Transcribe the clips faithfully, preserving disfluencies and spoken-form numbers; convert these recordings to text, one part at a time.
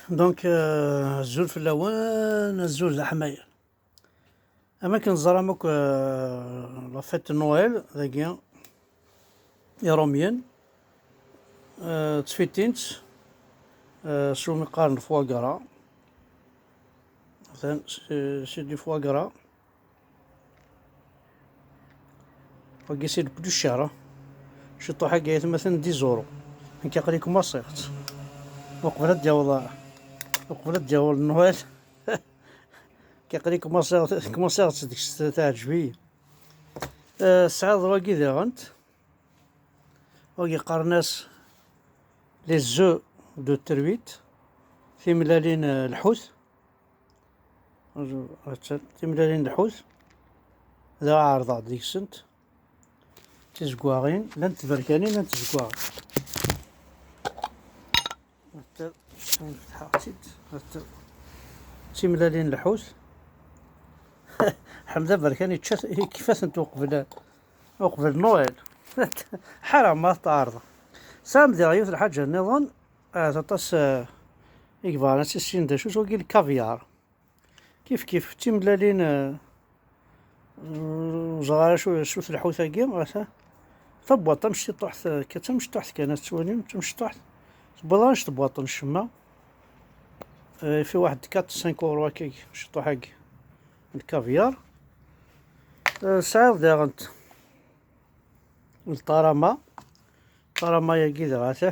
Donc, euh, azul fell-awen, azul d aḥmayan. Am akken teẓram akk, euh, la fête de Noël dagi, Iṛumyen, euh, ttfitin-tt, euh, s wumi qqaren foie gras. Atan, c'est, c'est du foie gras. Wagi c'est le plus cher, ah. Ciṭuḥ-agi ay atmaten dix euros. Nekk aql-i kmaṣiɣ-tt. Uqbel ad d-yaweḍ, uqbel ad d-yaweḍ Noël. Nekk aql-i kmaṣiɣ-, kmaṣiɣ-tt deg-s, teɛǧeb-iyi. Euh, tesɛiḍ wagi diɣen. Wagi qqaren-as les œufs de truite. Timellalin, euh, lḥut. Timellalin lḥut. Da ɛerḍeɣ-d deg-sent. Tizeggaɣin, llant tberkanin, llant tizeggaɣin. Hatta, fetḥeɣ-tt-id. Hatta, timellalin lḥut. Ḥmed aberkan yečča-t, yekfa-tent uqbel, uqbel Noël. Ḥareɣ ma teɛreḍ. Tesɛam diɣ yiwet lḥaǧa nniḍen, ahat aṭas, eh, i yebɣan ad tissinen d acu-t wagi, lkavyar. Kif kif, d timellalin, eh, ur ẓriɣ ara acu, acu-t lḥut-agi, ata. Tabwaṭ tamecṭuḥt, eh, kan, d tamecṭuḥt kan, ad tettwalim, d tamecṭuḥt. Tewwiḍ ara tebwaṭ n ccemma. Eh, fi waḥed quatre cinq euros akkagi, ciṭuḥ-agi. Lkavyar. Eh, tesɛiḍ diɣen lṭarama. Lṭarama-agi dɣa ta.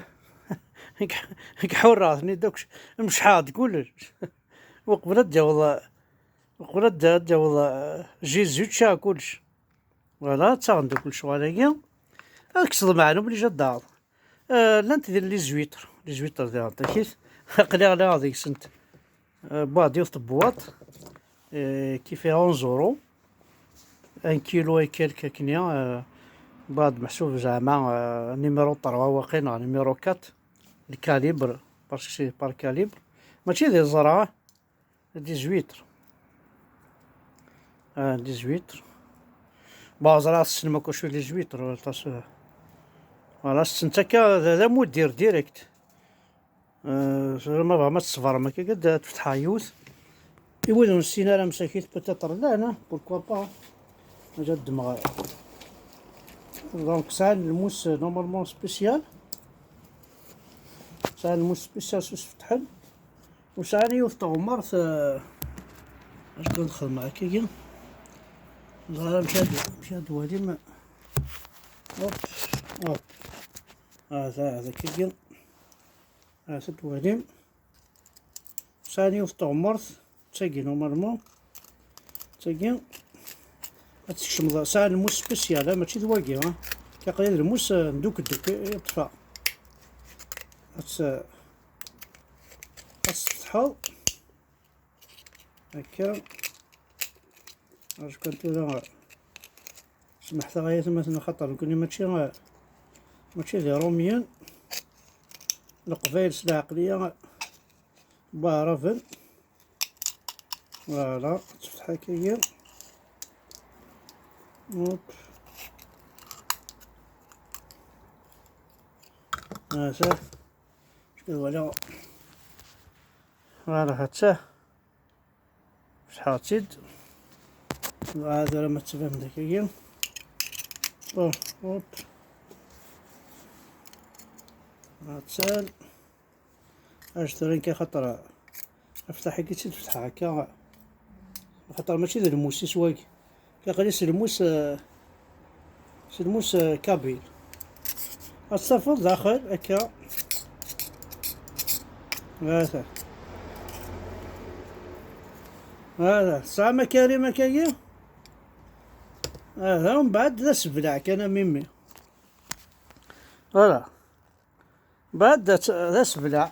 Nekk ḥurreɣ-ten-id akk, mecḥeɣ-d kullec. Uqbel ad d-yaweḍ, uqbel ad d-, ad d-yaweḍ, eh, Jésus, ččiɣ kullec. Voilà, ttaɣen-d akk lecɣal-agi. Ad kkseḍ meɛna obligé ad d-taɣeḍ. Eh, llant din les huîtres, les huîtres diɣen takit. Aql-i ɣliɣ deg-sent. Eh, wwiɣ-d yiwet tebwaṭ, eh, qui fait onze euros. Un kilo et quelques akkenni, eh, wwiɣ-d meḥsub zeɛma, eh, numéro trois waqil neɣ numéro quatre, le calibre, parce que c'est par calibre. Mačči d iẓra, ah, dix-huit. Ah, dix-huit. Bon, ẓriɣ tessnem akk acu dix-huit, aṭas, eh, voilà, tessen-tt akka, d, d amuddir direct. Eh, tura ma tebɣam ad tṣebrem akka, ad tfetḥeɣ yiwet. I wid ur nessin ara msakit, peut-être llan, hein, pourquoi pas. Ad ddmeɣ. Donc, sɛan lmus, euh, normalement spécial. Sɛan lmus spécial s usfetḥel. U sɛan yiwet teɣmert, euh, acu kan xedmeɣ akkagi. Ẓer amek ad, amek ad twalim. Hop, hop. Ah, ça, ça, akkagi. Ah, ça, twalim. Sɛan yiwet teɣmert, d tagi, normalement. D tagi. Ad tkecmeḍ, sɛan lmus spécial, ah, mačči d wagi, ah. Aql-i d lmus, ah, n dukduk, i, i ṭṭfeɣ. Ad tt-, ad tt-tsetḥeḍ. Akka. Acu kan tura, smeḥteɣ ay atmaten, axaṭer nekkni mačči, mačči d Iṛumyen. Leqbayel s lɛeqliya n Waɛraben. Voilà, ttefteḥ akkagi. Hop. Ata. Voilà. Voilà, hatta. Fetḥeɣ-tt-id. Dɣa tura ma tettban-d akkagi. Oh, hop. Attan. Acu tura nekk axaṭer aftaḥ-agi tt-id-fetḥeɣ akka. Axaṭer mačči d lmus-is wagi. Aql-i s lmus, eh, s lmus, eh, kabyle. Ad tafeḍ daxel akka. Hata. Hata. Tesɛam akarim akkagi? Hata, umbeɛd d asebleɛ kan a mimi. Voilà. Mbeɛd d as-, d asebleɛ.